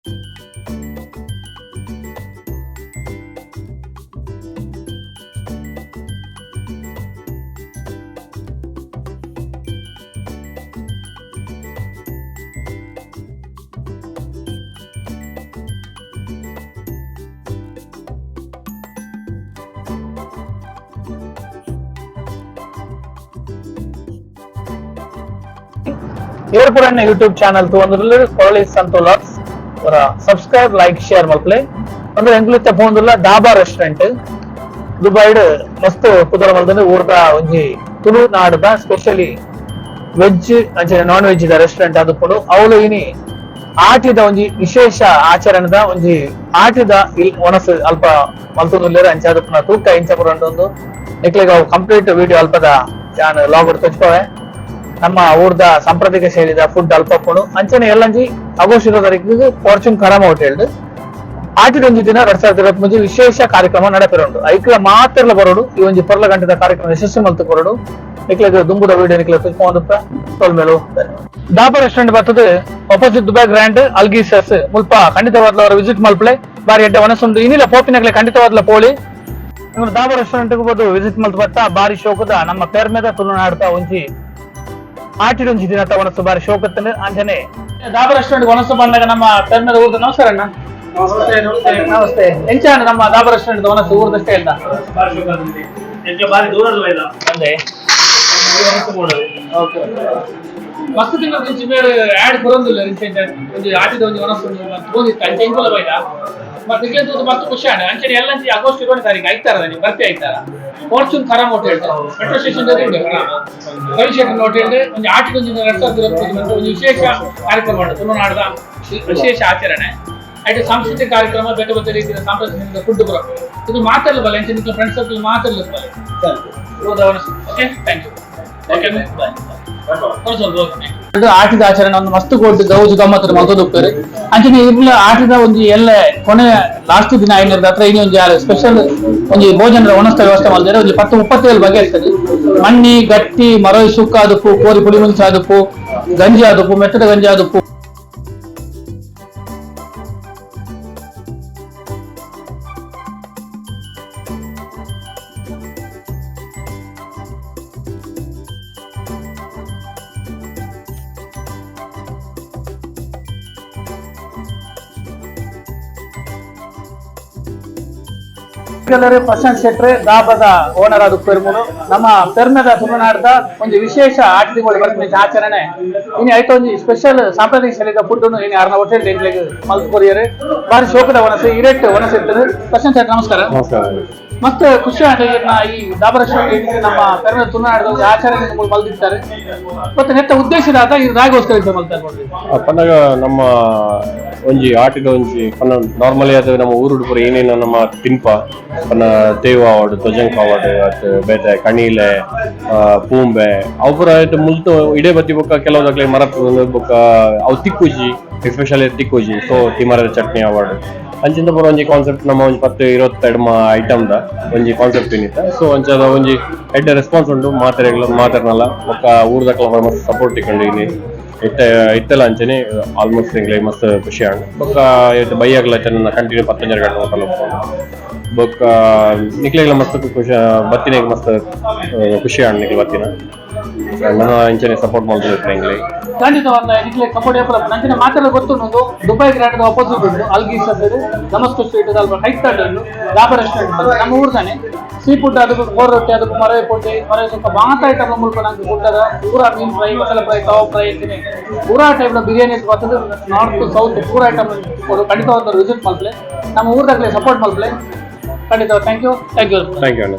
ಏರ್ಪುರಣ್ಣ YouTube channel ತೂವೊಂದುಲ್ಲೆರ್ ಕೊರಳಿ Santhu LOX ಒರ subscribe like share ಮಲ್ಪುಲೆ. ಅಂದ್ರೆ ಎಂಕ್ಲು ಪೋವೊಂದುಲ್ಲ ಡಾಬಾ ರೆಸ್ಟೋರೆಂಟ್ ದುಬೈಡ್ ಮಸ್ತ್ ಪುದರ್ ಮಲ್ತೊಂದು ಊರ್ದ ಒಂಜಿ ತುಳುನಾಡ್ದ ಸ್ಪೆಷಲಿ ವೆಜ್ ಅಂಚನೆ ನಾನ್ ವೆಜ್ ದ ರೆಸ್ಟೋರೆಂಟ್ ಆದುಪ್ಪುಂಡು. ಅವ್ಲು ಇನಿ ಆಟಿದ ಒಂಜಿ ವಿಶೇಷ ಆಚರಣೆದ ಒಂಜಿ ಆಟಿದ ಒಣಸ್ ಅಲ್ಪ ಮಲ್ತೊಂದುಲ್ಲೆರ್. ಅಂಚಾದುಪ್ಪುನ ತೂಕ ಇಂಚ ಪೂರ ಉಂಡು. ನಿಕ್ಲೆಗ್ ಅವು ಕಂಪ್ಲೀಟ್ ವಿಡಿಯೋ ಅಲ್ಪದ ಯಾನ್ ಲಾಗ್ ತೋಜ್ಪಾವೆ. ನಮ್ಮ ಊರ್ದ ಸಾಂಪ್ರದಾಯಿಕ ಶೈಲಿದ ಫುಡ್ ಅಲ್ಪ ಉಪ್ಪುಂಡು. ಅಂಚನೆ ಎಲ್ಲಂಜಿ ಆಗಸ್ಟ್ 20 ತಾರೀಕಿಗೆ ಫಾರ್ಚೂನ್ ಕರಾಮ ಹೋಟೆಲ್ ಆಟಿದ ಒಂಜಿ ದಿನ 2023 ವಿಶೇಷ ಕಾರ್ಯಕ್ರಮ ನಡಪೆರುಂಡು. ಐಕ್ಲ ಮಾತೆರ್ಲ ಬರೋಡು. ಈ ಒಂಜಿ ಪೊರ್ಲ ಗಂಟೆದ ಕಾರ್ಯಕ್ರಮ ಯಶಸ್ವಿ ಮಲ್ತ್ ಕೊರಡು. ನಿಕ್ಲೆಗ್ ದುಂಬುದ ವಿಡಿಯೋ ನಿಕ್ಲೆ ತೋಜ್ಪಾವೊಂದುಪ್ಪ. ಸೊಲ್ಮೆಲು. ಡಾಬಾ ರೆಸ್ಟೋರೆಂಟ್ ಬರ್ತದೆ ಆಪೋಸಿಟ್ ದುಬೈ ಗ್ರ್ಯಾಂಡ್ ಅಲ್ಗೀಸಸ್ ಮುಲ್ಪ. ಖಂಡಿತವಾದ್ಲ ಅವರ ವಿಸಿಟ್ ಮಲ್ಪಲೆ, ಬಾರಿ ಎಡ್ಡೆ ಒಣಸುಂಡು. ಇನ್ನಿಲ್ಲ ಪೋಪಿನಕ್ಲೆ ಖಂಡಿತವಾದ್ಲ ಪೋಳಿ. ನಿಮ್ಗೆ ಡಾಬಾ ರೆಸ್ಟೋರೆಂಟ್ ಬೋದು ವಿಸಿಟ್ ಮಲ್ತ್ ಬತ್ತ. ಬಾರಿ ಶೋಕದ ನಮ್ಮ ಪೆರ್ಮೆದ ತುಳುನಾಡ್ದ ಒಂಜಿ ಆಟಿದ ಒಂಜಿ ದಿನ ಒಣಸು ಬಾರಿ ಶೋಕತ್ತಂದು. ಅಂಚನೆ ಡಾಬಾ ರೆಸ್ಟೋರೆಂಟ್ ಒಣಸು ಬಂದಾಗ ನಮ್ಮ ಪೆರ್ಮೆದ ಊರ್ದ. ನಮಸ್ಕಾರ ಅಣ್ಣ. ನಮಸ್ತೆ, ನಮಸ್ತೆ. ನಮಸ್ತೆ. ಎಂಚ ಅಣ್ಣ ನಮ್ಮ ಡಾಬಾ ರೆಸ್ಟೋರೆಂಟ್ ಒಣಸು ಊರ್ದ ಸ್ಟೈಲ್? ಬಾರಿ ಶೋಕಾದುಂಡು. ಎಂಕ್ಲ ಬಾರಿ ದೂರದ ಬೈದ. ಅಂದೆ. ಬೋಡು. ಓಕೆ, ಮಸ್ತ್ ತಿಂಗಳು ಮುಂಚೆ ಬೇರೆ ಆಡ್ ಬರೋದಿಲ್ಲ. ರೀಸೆಂಟ್ ಒಂಜಿ ಆಟಿದ ಒಂಜಿ ಒಣಸು ತೋದಿತ್ತು, ಅಂಚೆ ಎಂಕುಲ ಬೈದ. ಮತ್ತೆ ನಿಕ್ಲೆ ತೂದು ಮಸ್ತ್ ಖುಷಿ ಆಂಡ್. ಅಂಚನೆ ಎಲ್ಲಂಚಿ ಆಗಸ್ಟ್ 20 ತಾರೀಕು ಐತಾರ ಬರ್ತಿ ಐತಾರ ಫಾರ್ಚೂನ್ ಕರಾಮ್ ಹೋಟೆಲ್, ಮೆಟ್ರೋ ಸ್ಟೇಷನ್ ಉಂಟು ರವಿಶೇಖರ್ ಹೋಟೆಲ್, ಒಂಜಿ ಆಟಿದ ಒಂಜಿ 2023 ಒಂಜಿ ವಿಶೇಷ ಕಾರ್ಯಕ್ರಮ ಉಂಟು. ತುಳುನಾಡದ ವಿಶೇಷ ಆಚರಣೆ ಐಟ್ ಸಾಂಸ್ಕೃತಿಕ ಕಾರ್ಯಕ್ರಮ, ಬೇತೆ ಬೇತೆ ರೀತಿಯ ಸಾಂಪ್ರದಾಯಿಕ ಫುಡ್ ಬರೋ. ಇದು ಮಾತಾಡಲು ಬಲ್ಲ ಎಂಚ ನಿಕ್ಲೆ ಫ್ರೆಂಡ್ಸ್ ಸರ್ಕಲ್ ಮಾತಾಡಲು ಬಲ್ಲ. Okay, thank you. Okay, bye. ಆಟಿದ ಆಚರಣೆ ಒಂದು ಮಸ್ತ್ ಕೊಟ್ಟು ಗೌಜು ಗಮ್ಮತ್ತು ಮಲ್ತೊಂದು ಉಪ್ಪೇರು. ಅಂಚನೆ ಇರ್ಲ ಆಟಿದ ಒಂಜಿ ಎಲ್ಲ ಕೊನೆ ಲಾಸ್ಟ್ ದಿನ ಐನೂರ ಹತ್ರ ಇನ್ನೊಂದು ಒಂಜಿ ಸ್ಪೆಷಲ್ ಒಂಜಿ ಭೋಜನದ ಒಣಸ್ತ ವ್ಯವಸ್ಥೆ ಮಲ್ದೇರೆ. ಒಂಜಿ 10 37 ಬಗೆ ಇರ್ತದೆ. ಮಣ್ಣಿ ಗಟ್ಟಿ, ಮರೋಯ್ ಸುಕ್ಕ ಆದುಪ್ಪು, ಕೋರಿ ಪುಳಿ ಮುಂಚೆ ಆದುಪ್ಪು, ಗಂಜಿ ಆದುಪ್ಪು, ಮೆತ್ತದ ಗಂಜಿ ಆದುಪ್ಪು. ಪ್ರಶಾಂತ್ ಶೆಟ್ರೆ ದಾಬದ ಓನರ್ ಆದ ಪೆರ್ಮುನು. ನಮ್ಮ ಪೆರ್ಮೆದ ತುಳುನಾಡ್ದ ಒಂಜಿ ವಿಶೇಷ ಆಟಿ ತಿಂಗಳು ಬರ್ಪಿನ ಆಚರಣೆ ಇನಿ ಐತ ಒಂಜಿ ಸ್ಪೆಷಲ್ ಸಾಂಪ್ರದಾಯಿಕ ಶೈಲಿದ ಫುಡ್ ಇನಿ ಅರ್ನ ಹೋಟೆಲ್ ಎಂಕ್ಲೆಗ್ ಮಲ್ತ್ ಕೊರಿಯರ್. ಬಾರಿ ಶೋಕದ ಒಣಸು, ಇರೆಟ್ ಒಣಸು ಇರ್ತದೆ. ಪ್ರಶಾಂತ್ ಶೆಟ್ರೆ, ನಮಸ್ಕಾರ. ನಮಸ್ಕಾರ. ಮಸ್ತ್ ಖುಷಿ ಆಂಡ್ ಈ ಡಾಬಾ ರೆಸ್ಟೋರೆಂಟ್ ನಮ್ಮ ಪೆರ್ಮೆದ ತುಳುನಾಡ್ದ ಒಂಜಿ ಆಚರಣೆ ಮಲ್ದಿತ್ತಾರೆ. ಮತ್ತೆ ನೆತ್ತ ಉದ್ದೇಶ ದಾದ? ಈ ರಾಗೋಸ್ಕರ ಇದ್ದ ಮಲ್ತಾರೆ ನೋಡ್ರಿ. ಪನ್ನಗ ನಮ್ಮ ಒಂಜಿ ಆಟಿದ ಒಂಜಿ ಪನ್ನ ನಾರ್ಮಲಿ ಅದು ನಮ್ಮ ಊರುಡು ಪೂರ ಏನೇನು ನಮ್ಮ ತಿನ್ಪ ಪನ್ನ ತೇವ ಆವಡ್, ತೊಜಂಕ್ ಆವಡ್, ಅತ್ ಬೇತೆ ಕಣಿಲೆ, ಪೂಂಬೆ ಅವು ಪೂರ ಆಯ್ತು. ಮುಲ್ತು ಇಡೇ ಬತ್ತಿ ಬೊಕ್ಕ ಕೆಲವು ಮರತ್ ಬೊಕ್ಕ ಅವು ತಿಕ್ಕುಜಿ, ಎಸ್ಪೆಷಲಿ ತಿಕ್ಕುಜಿ. ಸೊ ತಿಮರದ ಚಟ್ನಿ ಆವಡ್, ಅಂಚಿಂದ ಪೂರ ಒಂಜಿ ಕಾನ್ಸೆಪ್ಟ್ ನಮ್ಮ ಒಂಜಿ 10 20 ಎಡ್ಮ ಐಟಮ್ ದ ಒಂಜಿ ಕಾನ್ಸೆಪ್ಟ್ ಏನಿತ್ತ. ಸೊ ಅಂಚಾದ ಒಂಜಿ ಎಡ್ಡೆ ರೆಸ್ಪಾನ್ಸ್ ಉಂಟು ಮಾತೆರೆಗ್ಲ ಮಾತೆರ್ನಲ. ಬೊಕ್ಕ ಊರ್ದಕ್ಲ ಮಸ್ತ್ ಸಪೋರ್ಟ್ ತಿಕ್ಕಂಡು ಇನಿ ಇತ್ತೆ ಇತ್ತೆಲ್ಲ. ಅಂಚನೆ ಆಲ್ಮೋಸ್ಟ್ ಎಂಕ್ಲೆ ಮಸ್ತ್ ಖುಷಿ ಆಂಡ್. ಬೊಕ್ಕ ಇತ್ತೆ ಬಯ್ಯಾಗ್ಲ ಚೆನ್ನ ಕಂಟಿನ್ಯೂ 10 ಗಂಟೆ ಹೋಟೆಲ್ ಉಪ್ಪುಂಡು. ಬೊಕ್ಕ ನಿಕ್ಲೆಗ್ಲ ಮಸ್ತ್ ಖುಷಿ ಬತ್ತಿನೆಗ್ ಮಸ್ತ್ ಖುಷಿ ಆಂಡ್. ನಿಕ್ಲೆ ಬತ್ತಿನ ನನ್ನ ಇಂಚನೆ ಸಪೋರ್ಟ್ ಮಲ್ತೊಂದಿತ್ತೆ ಎಂಕ್ಲೆ. ಖಂಡಿತವಾದ ನಿಕ್ಲೆ ಸಪೋರ್ಟ್ ಏಪಲ. ಅಂಚನೆ ಮಾತೆಲ್ಲ ಗೊತ್ತುಂಡು, ದುಬೈ ಗ್ರ್ಯಾಂಡ್ ಆಪೋಸಿಟ್ ಉಂಟು, ಅಲ್ಗೀಸ್ ಅಂತ ನಮಸ್ತೆ ಸ್ಟ್ರೀಟ್ ಅಲ್ಪ ಹೈತಾಡ್ ಉಂಟು ಡಾಬಾ ರೆಸ್ಟೋರೆಂಟ್. ನಮ್ಮ ಊರ್ದಾನೆ ಸೀ ಫುಡ್ ಅದಕ್ಕೆ ಕೋರ್ ರೊಟ್ಟಿ ಅದಕ್ಕೆ ಮರೆ ಪೊಟ್ಟಿ ಮರೆ ಸ್ವಲ್ಪ ಮಾತ ಐಟಮ್ ಮುಲ್ಪ ನಂಗೆ ಫುಡ್ ಅದ. ಪೂರಾ ಮೀನ್ ಫ್ರೈ, ಮಸಾಲೆ ಫ್ರೈ, ತವಾ ಫ್ರೈ ಅಂತೀನಿ ಪೂರಾ ಟೈಪ್ ಬಿರಿಯಾನಿ ಬರ್ತದೆ. ನಾರ್ತ್ ಸೌತ್ ಪೂರಾ ಐಟಮ್ ಖಂಡಿತವಾದ ವಿಸಿಟ್ ಮಲ್ಪಲೆ. ನಮ್ಮ ಊರ್ದಾಗಲೇ ಸಪೋರ್ಟ್ ಮಲ್ಪಲೆ ಖಂಡಿತ. Thank you, thank you. Thank you ಅಣ್ಣ.